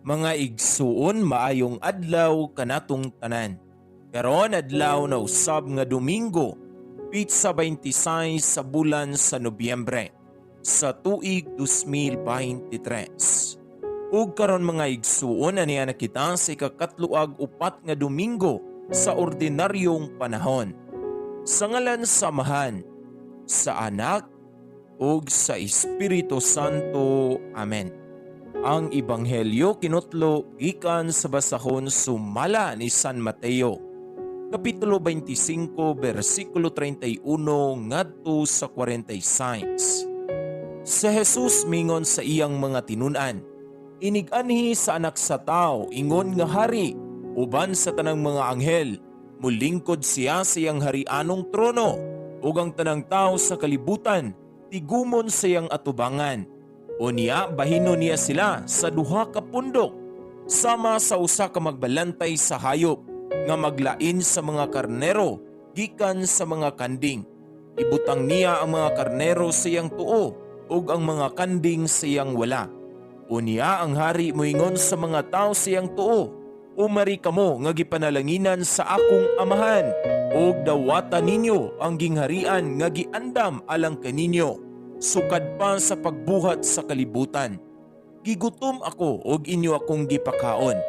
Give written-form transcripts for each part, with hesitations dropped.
Mga igsuon, maayong adlaw kanatong tanan. Karon adlaw na usab nga Domingo, pitsa 26 sa bulan sa Nobyembre sa tuig 2023. Ug karon, mga igsuon, aniya na kita sa ikakatlo ug 4 nga Domingo sa ordinaryong panahon. Sa ngalan sa Amahan, sa Anak, ug sa Espiritu Santo. Amen. Ang Ebanghelyo kinutlo gikan sa basahon sumala ni San Mateo. Kapitulo 25, bersikulo 31 ngadto sa 46. Si Jesus mingon sa iyang mga tinun-an, "Inig-anhi sa Anak sa Tao ingon nga hari uban sa tanang mga anghel, mulingkod siya sa iyang harianong trono ug ang tanang tao sa kalibutan tigumon sa iyang atubangan. Unya bahinon niya sila sa duha ka pundok sama sa usa ka magbalantay sa hayop nga maglain sa mga karnero gikan sa mga kanding. Ibutang niya ang mga karnero sa iyang tuo ug ang mga kanding sa iyang wala. Unya ang hari moingon sa mga tao sa iyang tuo, 'Umari kamo nga gipanalanginan sa akong Amahan ug dawata ninyo ang gingharian nga giandam alang kaninyo sukad pa sa pagbuhat sa kalibutan. Gigutom ako ug inyo akong gipakaon.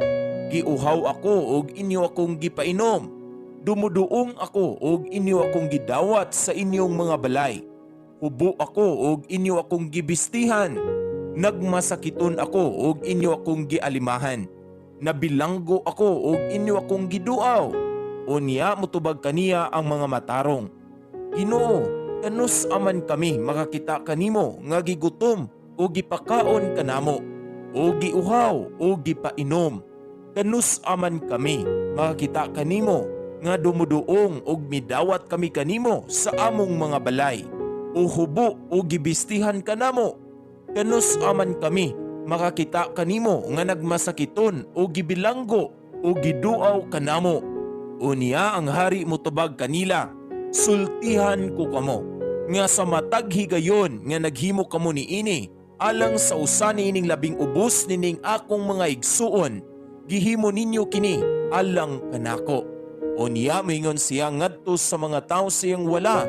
Giuhaw ako ug inyo akong gipainom. Dumuduong ako ug inyo akong gidawat sa inyong mga balay. Hubo ako ug inyo akong gibistihan. Nagmasakiton ako ug inyo akong gialimahan. Nabilanggo ako ug inyo akong giduaw.' Unya mutubag kaniya ang mga matarong, 'Ginoo, kanus-a man kami makakita kanimo nga gigutom o gipakaon kanamo o giuhaw o gipainom? Kanus-a man kami makakita kanimo nga dumuduong og midawat kami kanimo sa among mga balay o hubo o gibistihan kanamo? Kanus-a man kami makakita kanimo nga nagmasakiton o gibilanggo o giduaw kanamo?' Unya ang hari motubag kanila, 'Sultihan ko kamo nga sa matag higayon nga naghimo kamo niini alang sa usa niining labing ubos nining akong mga igsuon, gihimo ninyo kini alang kanako.' Unya moingon siya ngadto sa mga tawo sa iyang wala,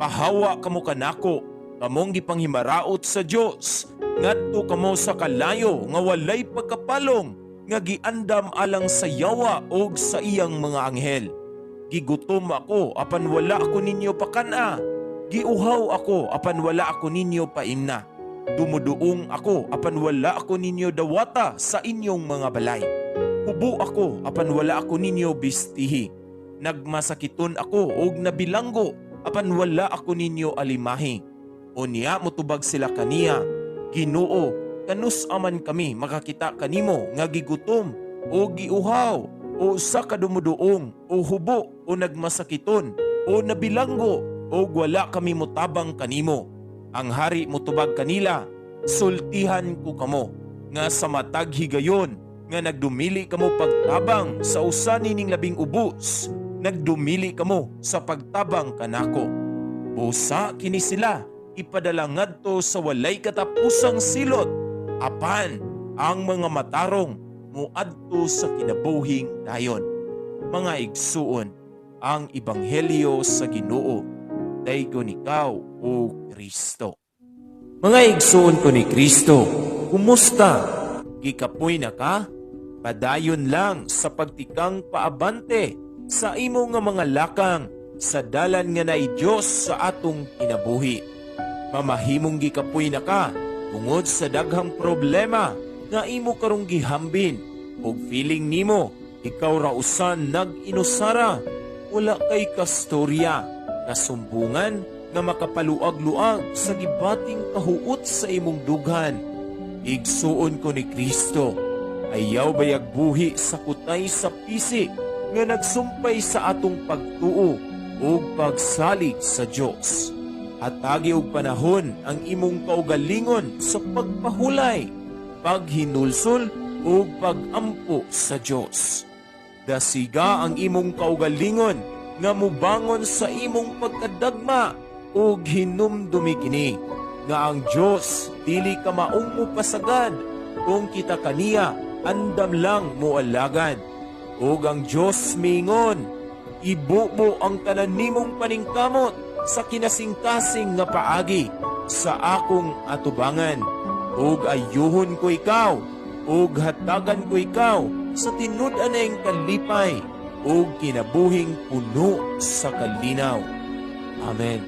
'Pahawa kamo kanako, kamong gipanghimaraot sa Dios. Ngadto kamo sa kalayo nga walay pagkapalong nga giandam alang sa yawa og sa iyang mga anghel. Gigutom ako apan wala ako ninyo pakan-a. Giuhaw ako apan wala ako ninyo paimna. Dumuduong ako apan wala ako ninyo dawata sa inyong mga balay. Hubo ako apan wala ako ninyo bistihi. Nagmasakiton ako og nabilanggo apan wala ako ninyo alimahi.' Unya motubag sila kaniya, 'Ginoo, kanus-a man kami makakita kanimo nga gigutom o giuhaw o usa ka dumuduong o hubo o nagmasakiton o nabilanggo o wala kami motabang kanimo?' Ang hari motubag kanila, 'Sultihan ko kamo nga sa matag higayon nga nagdumili kamo pagtabang sa usa nining labing ubos, nagdumili kamo sa pagtabang kanako. Busa kini sila ipadala ngadto sa walay katapusang silot, apan ang mga matarong muadto sa kinabuhing dayon.'" Mga igsuon, ang ebanghelyo sa Ginoo. Daygon ikaw, o Kristo. Mga igsuon ko ni Kristo, kumusta? Gikapoy na ka? Padayon lang sa pagtikang paabante sa imo nga mga lakang sa dalan nga naay Dios sa atong kinabuhi. Mamahimong gikapoy na ka tungod sa daghang problema nga imo karong gihambin ug feeling nimo ikaw ra usa nag-inusara, wala kay kastorya, kasumbungan nga makapaluag-luag sa gibating kahuot sa imong dughan. Igsuon ko ni Kristo, ayaw bayag buhi sa kutay sa pisi nga nagsumpay sa atong pagtuo ug pagsalig sa Dios. Hatagi og panahon ang imong kaugalingon sa pagpahulay, paghinulsol ug pagampo sa Dios. Dasiga ang imong kaugalingon nga mubangon sa imong pagkadagma ug hinumdumi kini nga ang Dios dili ka maong mopasagad kung kita kaniya. Andam lang moalagad. Ug ang Dios miingon, "Ibubo ang tanan nimong paningkamot sa kinasingkasing nga paagi sa akong atubangan. Ug ayuhon ko ikaw, ug hatagan ko ikaw sa tinud-anay kalipay ug kinabuhing puno sa kalinaw." Amen.